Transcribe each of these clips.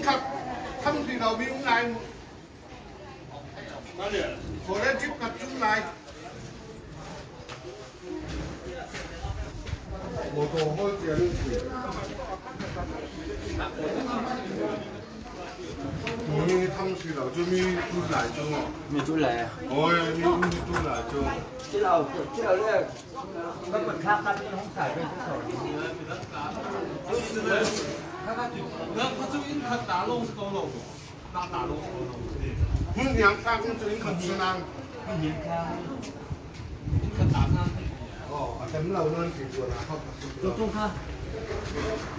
Chungkhat tham ti lo mi um lai mu. Forensic kat chung lai. Motor hol tiang in si. Mi tham si lo cu mi tu lai cu. Mi tu lai. Oi mi mi tu lai cu. Chilo chilo le kan kun thlak kan hong sai pe so. Hun yang kha kun cu in khat sunang. Oh, a tem lo nan ti tu na khop.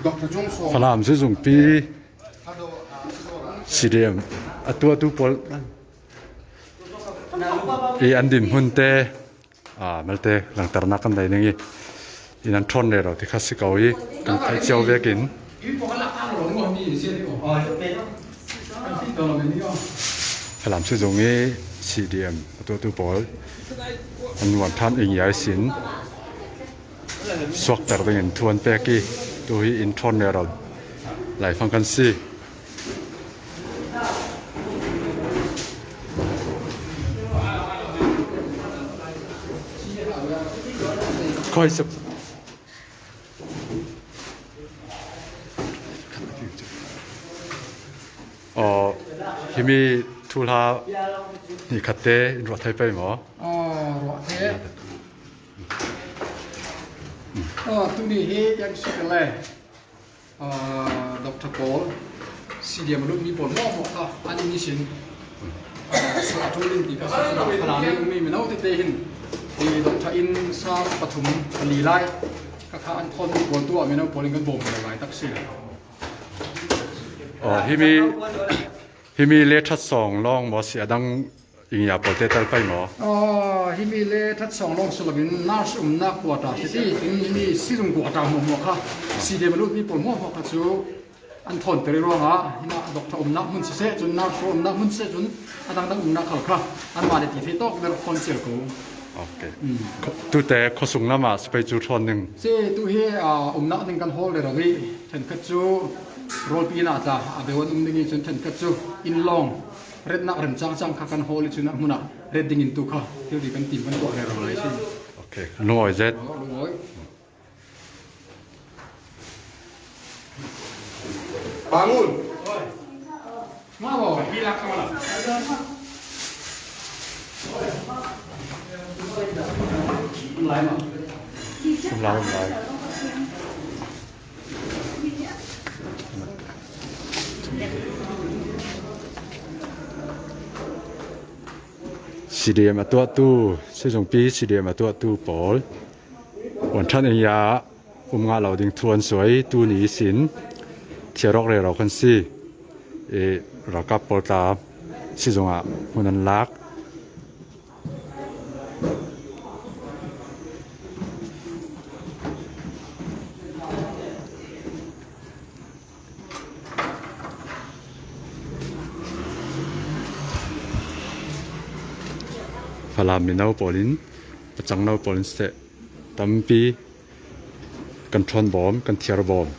Dr. Jung So. Falam zungpi CDM a tuahtu pawl i an dinhmun te malte langhternak kan nei ning i in an ṭhawn rero ti kha si ko i kan theih cio vekin. Falam sizung i CDM a tuahtu pawl an nuam ṭhan ing iai sin suakter dingin thu an pek i tuhi inn ṭhawn rero laifang kan si. Khoi suk. Aw himi thu hla ni khat te in ruah thei pei maw? Aw ruah the. Aw tuni hi yang si le Doctor pawl CDM a lutmi pawl mawhmawh kha an inn sin a ṭul in ti kha Falam i ummi mino tete hin hi doctor inn sa pathum pali lai khakha an thawnmi pawl tu ah mino pawl in kan bawm lo lai tak si. Himi himi le ṭhat sawng lawng maw si a dang Ingya pawl te tal pai maw? Himi le that song lawng si loin nurse umnak quarter si ti in himi sizung quarter hmuhhmuh kha CDM a lutmi pawl hmuhhmuh kha cu an thawn ter ruangah hina doctor umnak hmun siseh cun nurse umnak hmun siseh cun a dangdang umnak khal kha anmah le ti thei tawk ber thawn cio ko. Okay. Tute khuasung lam ah spei cu thawn ning. Si tu hi umnak ning kan hol le rawi thenkhat cu rawlpi na tla a bewan um ding i cun thenkhat cu inn lawng retnak rem cangcang kha kan hawl i cun a hmun ah ret ding in tu kha thilri kan tim kan tuah rero lai si. Okay, lungawi zet. Lungawi. Bangun. Ma bo. Lai ma. Lai lai. CDM a tuahtu sizungpi CDM a tuahtu pawl vuanṭhan in ah um ngah lo ding thu an suai tu ni sin thiarawk rero kan si i ralkap pawl tla sizung ah hmun an lak. Falam mino pawl in pacang no pawl in siseh tampi kan ṭhawn bawm, kan thiar bawm.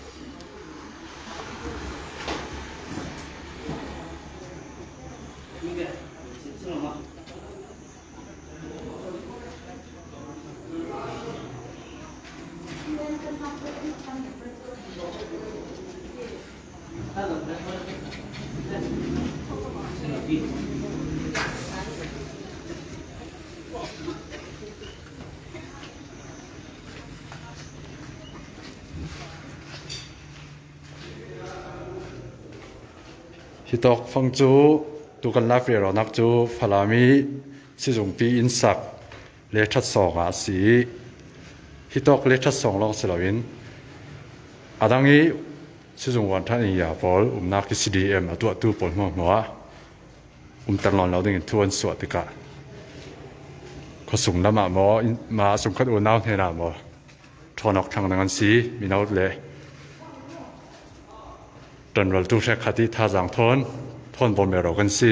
Hi tawk fang cu tu kan lak riaronak cu Falam i sizungpi inn sak le ṭhat sawng ah a si i hi tawk le ṭhat sawng lawng si loin a dang i sizung vuanṭhan in ya pawl umnak hi CDM a tuahtu pawl hmuahhmuah ah umter lawn lo ding in thu an suah tikah khuasung lam ah maw ma sungkhat unau hnen ah maw ṭhawnawk thlang ding an si mino le ṭanrualtu hrekkhat i thazaang thawn thawn bawm ro kan si.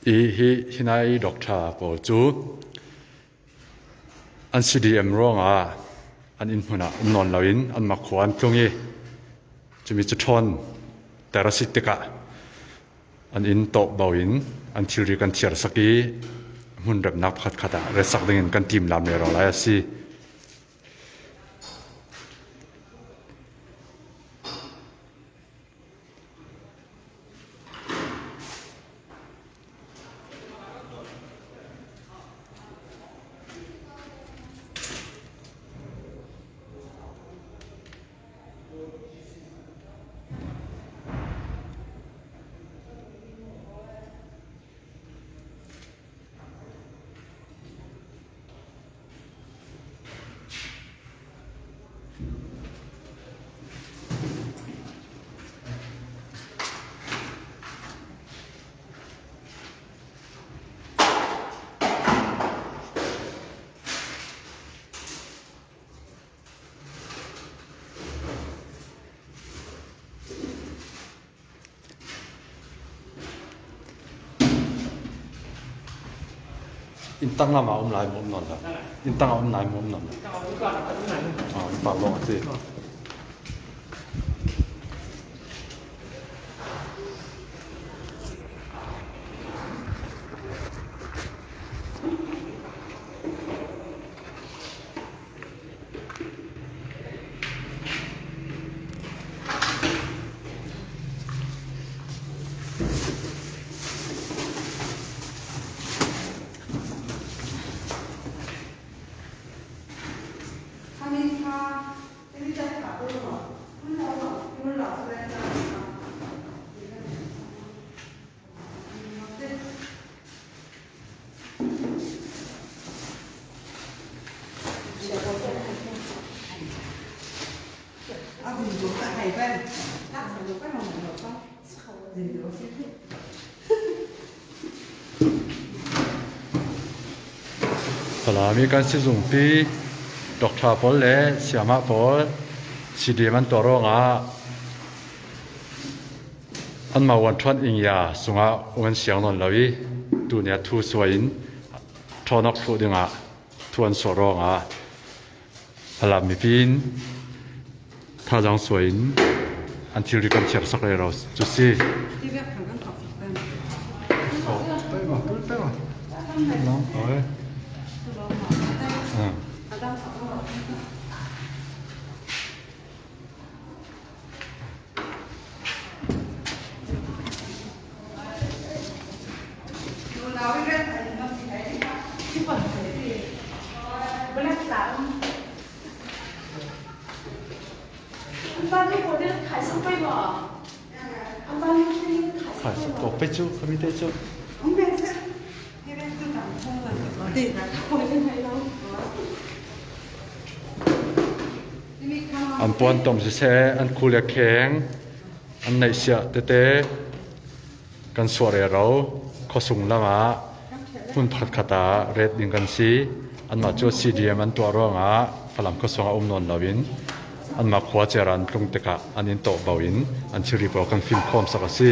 I hi hina i doctor pawl cu an CDM ruangah an inn hmun ah um nawn loin anmah khua an tlung i cumi cu ṭhawn ter a si tikah an inn tawh bo in an thilri kan thiar sak i hmun remnak pakhat khat ah ret sak dingin kan timlam le ro lai a si. Inn tang lam ah um lai maw um nawn lo? Inn tang ah um lai maw um nawn lo? Ah, inn pa lawng a si. Falam i kan sizungpi doctor pawl le sayamah pawl CDM an tuah ruangah anmah uanṭhuan ingya sungah um an siang nawn lo i tuni ah thu suai in ṭhawnawk hluh dingah thu an suah ruangah Falam mipi in thazaang suai in an thilri kan thiar sak rero cu si. An puantom siseh, an khu le kheng, an neihsiah tete kan suah rero. Khuasung lam ah hmun pakhatkhat ah ret ding kan si. Anmah cu CDM an tuah ruangah Falam khuasung ah um nawn loin anmah khua cer ah an tlung tikah an inn tawh bo in an thilri pawl kan fimkhawm sak a si.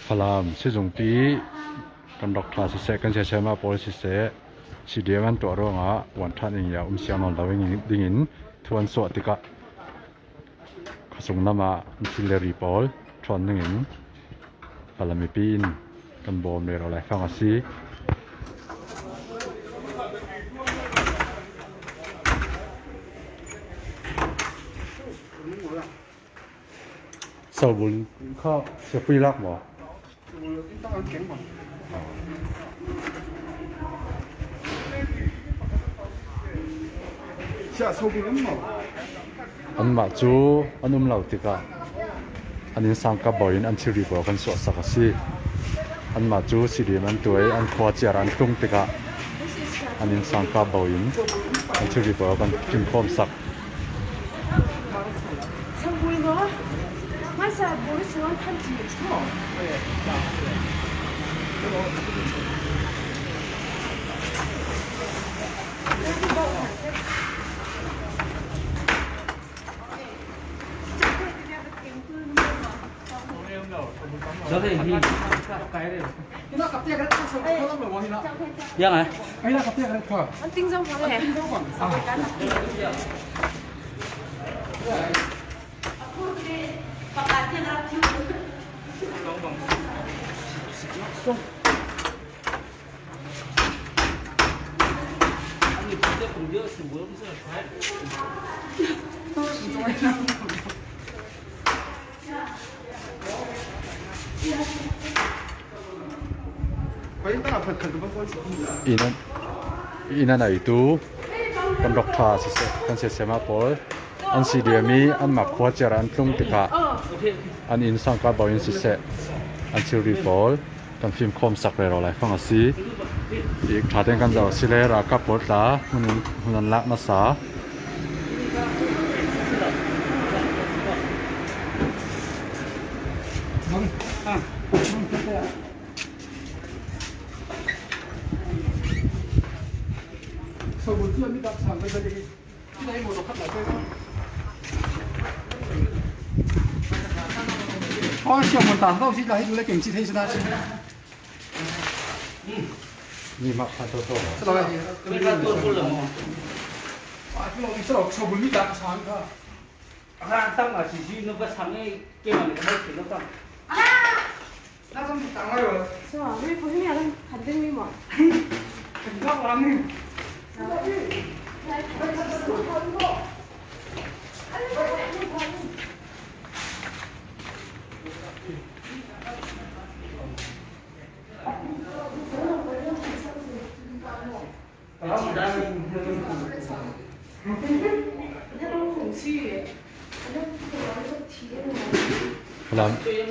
Falam sizungpi kan rak thla siseh kan siasema pawl siseh CDM an tuah ruangah uan ṭhan in ya um siang nawn lo dingin thu an suah tikah khuachung lam ah an thil le ri pawl ṭhawn dingin Falam mipi in kan bawm rero lai fang a si. Sobul kha siapui lak maw? Anmah cu an um lo tikah an innsang kap bo in an thilri pawl kan suahsak a si. Anmah cu sidim an tuai, an khua ciar an tlung tikah an innsang kap bo in an thilri pawl kan fimkhawm sak. Inn an eitu kan rak ṭha siseh kan siasem ah pawl an si diam i anmah khua cer an tlung tikah an inn sangka bo in siseh an thilri pawl kan fimkhawm sak rero lai fang a si. I ṭha tein kan zoh a si le ralkap pawl tla hmun an lak hmasa.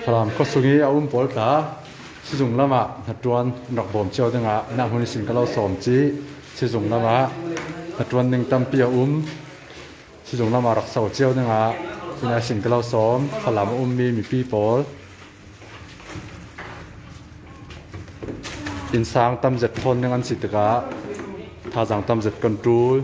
Falam khuasung i a um pawl kha sizung lam ah hnaṭuan an rak bawm cio dingah na hmun sin ka lo sawm chih. Sizung lam ah hnaṭuan ning tampi a um. Sizung lam ah rak so cio dingah ina sin ka lo sawm. Falam a ummi mipi pawl Innsang tamzet thawn ning an si tikah thazaang tamzet kan ṭul.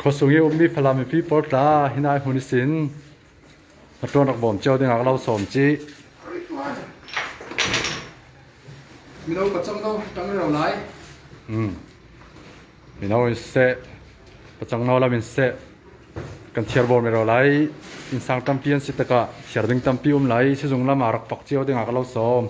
Khuasung i ummi Falam mipi pawl tla hinai hmun isin hnaṭuan rak bawm cio dingah ka lo sawm cih. Mino pacang no tang ro lai. Mino in seh, pacang no lam in seh, kan thiar bawm ro lai. Innsang tampi an si tikah thiar ding tampi um lai. Sizung lam ah rak pak cio dingah ka lo sawm.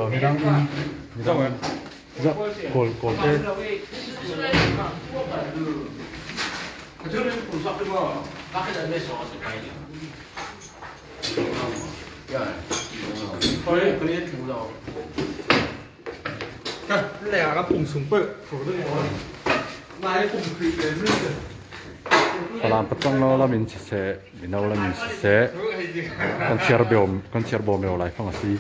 Midang midang kawl kawl te. Falam patang lo lam in siseh, mino lam in siseh, kan thiar bawm kan thiar bawm eo lai fang a si.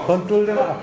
Control ding ah.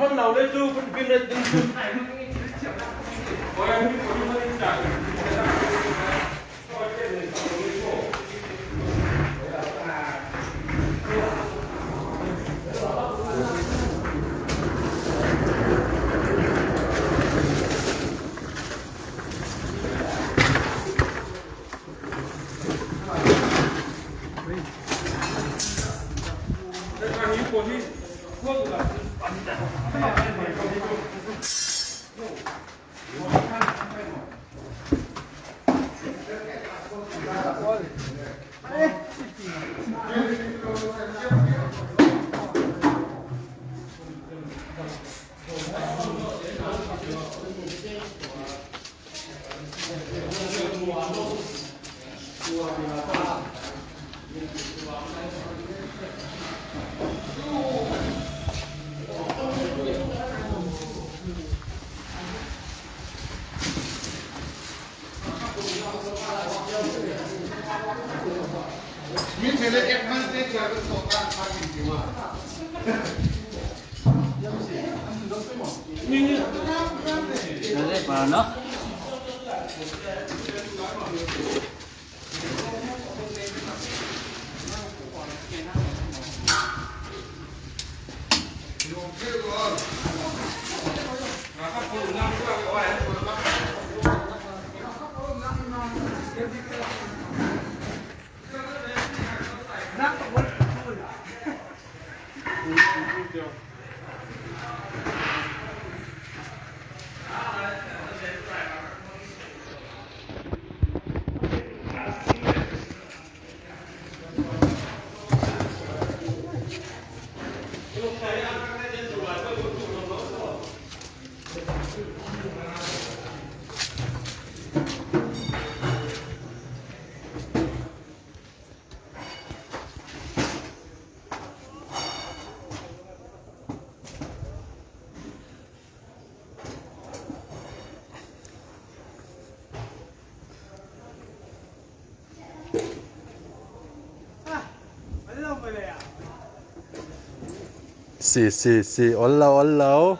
Si si si ol lo ol lo.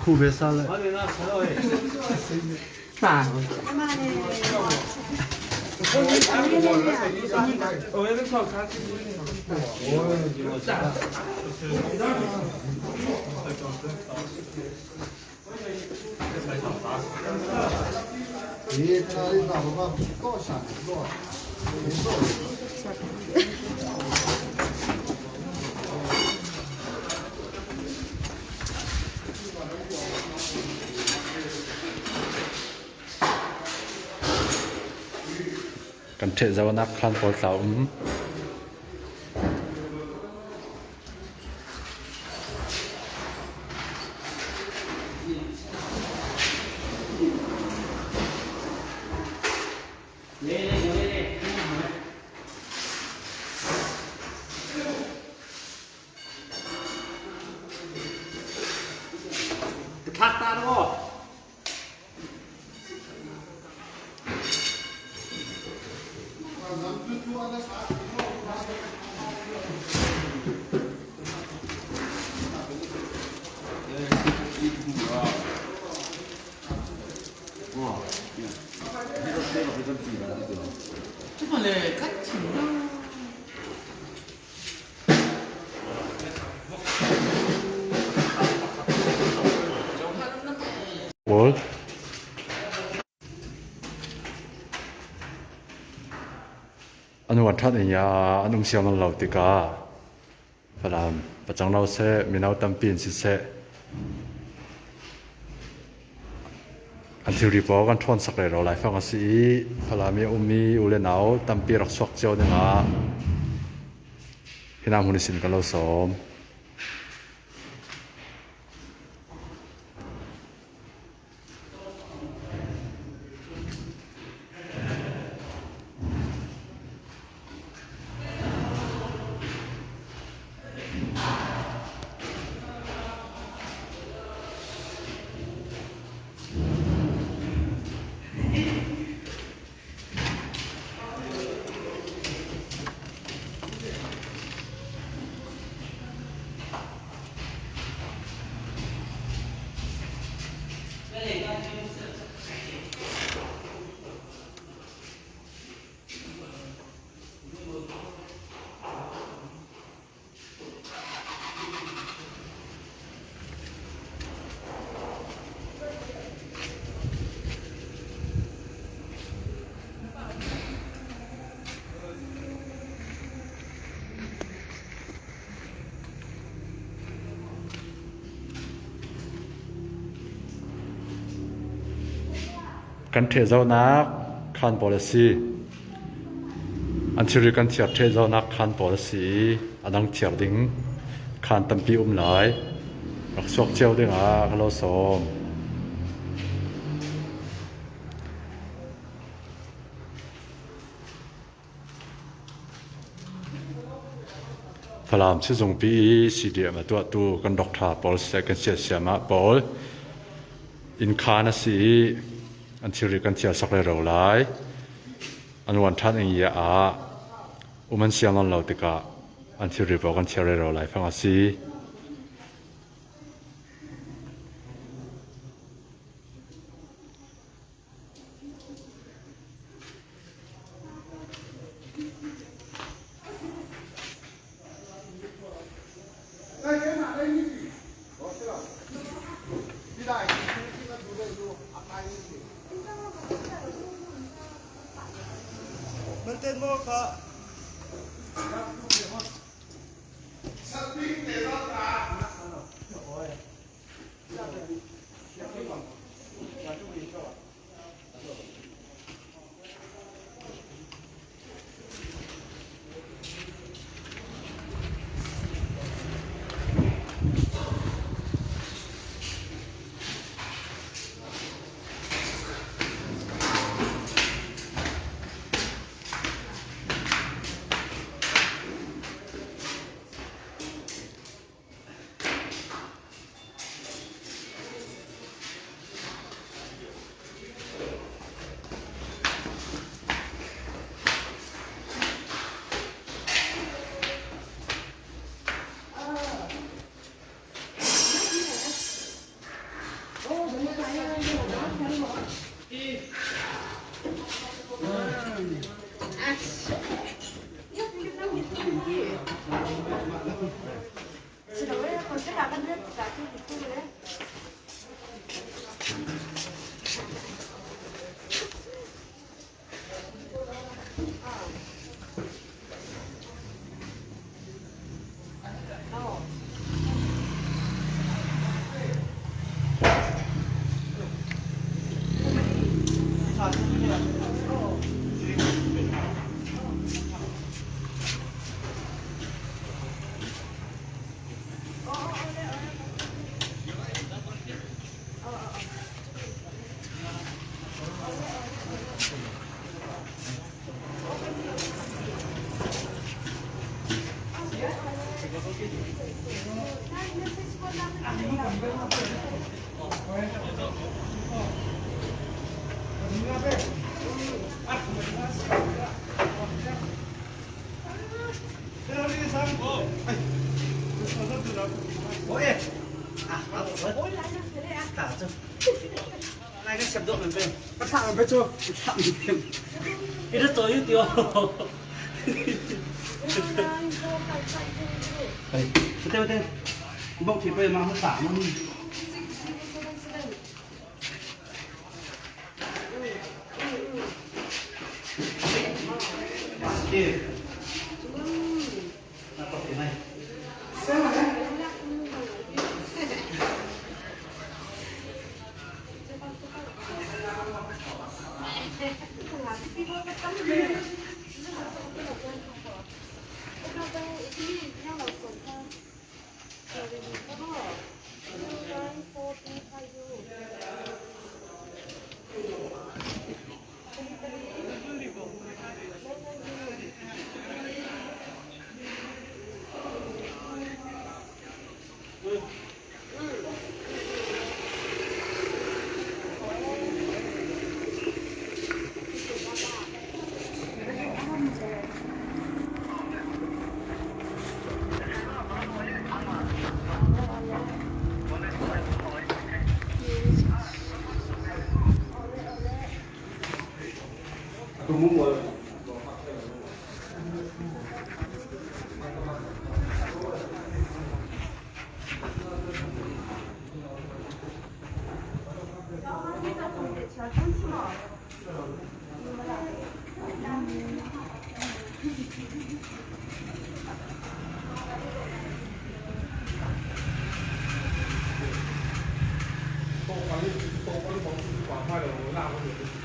Khu ve sa le. Kan ṭheh zonak khan pawl tla um. ṭhan in an um siang lo tikah Falam pacang lo seh, mino tampi in siseh, an thilri pawl kan ṭhawn sak rero laifang a si i Falam i a ummi u le nau tampi rak chuak cio dingah hi hna hmun sin kan lo sawm. Kan ṭhehzonak khaan pawl a si. An thilri kan thiar ṭhehzonak khaan pawl a si i a dang thiar ding khaan tampi um lai. Rak chuak cio dingah ka lo sawm. Falam sizungpi i CDM a tuahtu kan doctor pawl siseh kan siasiamah pawl innkhaan a si i an thilri kan thial sak rero lai. An uan ṭhan ing ia ah um an siang nawn lo tikah an thilri pawl kan thial rero lai fang a si.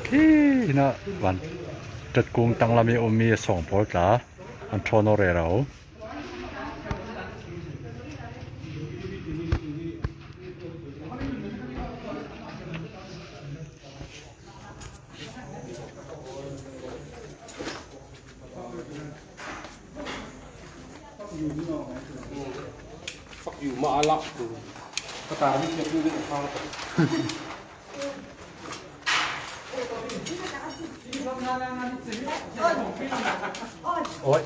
Khi hina van ṭatkung tanglam i a ummi sawng pawl tla an ṭhawn aw rero. Oi.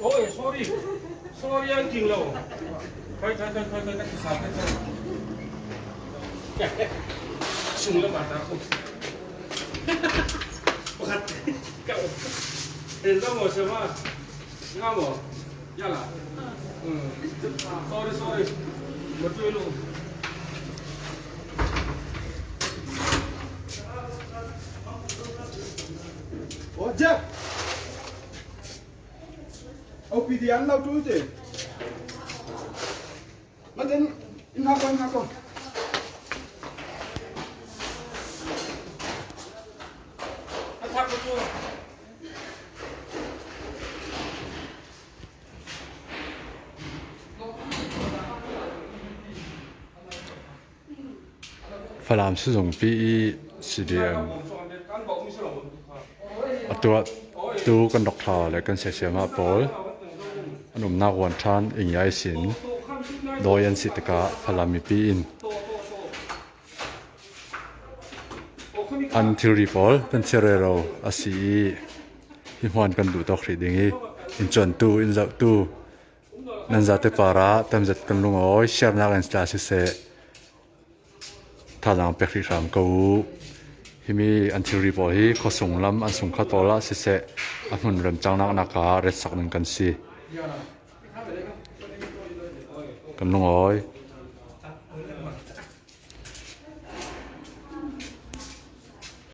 Oi, sorry. Sorry an king lo. Khoi khoi khoi khoi khoi ka sa ka cha. Sung la ma ta ko. Pakhat ka. En da mo se ma. Nga mo. Ya la. Sorry sorry. Ma tu lu. Oh, Jack. OPD an lo tu te. Ma den in ha ko in ha ko. Falam sizungpi i CDM a tuahtu kan rak thla le kan siasiamah pawl an umnak vuan ṭhan ingyai sin dawi an si tikah Falam mipi in an thilri pawl kan chia rero a si i hi hmuan kan duh tawk hrih ding i inn cuantu inn zohtu Nan zate par ah tamzat kan lungawi siarnak in tla siseh thazaang pek hrih hram ko u. Himi an thilri pawl hi khuasung lam an sung kha tawl ah siseh a hmun remcangnak nak ah ret sak ding kan si. Kan lungawi.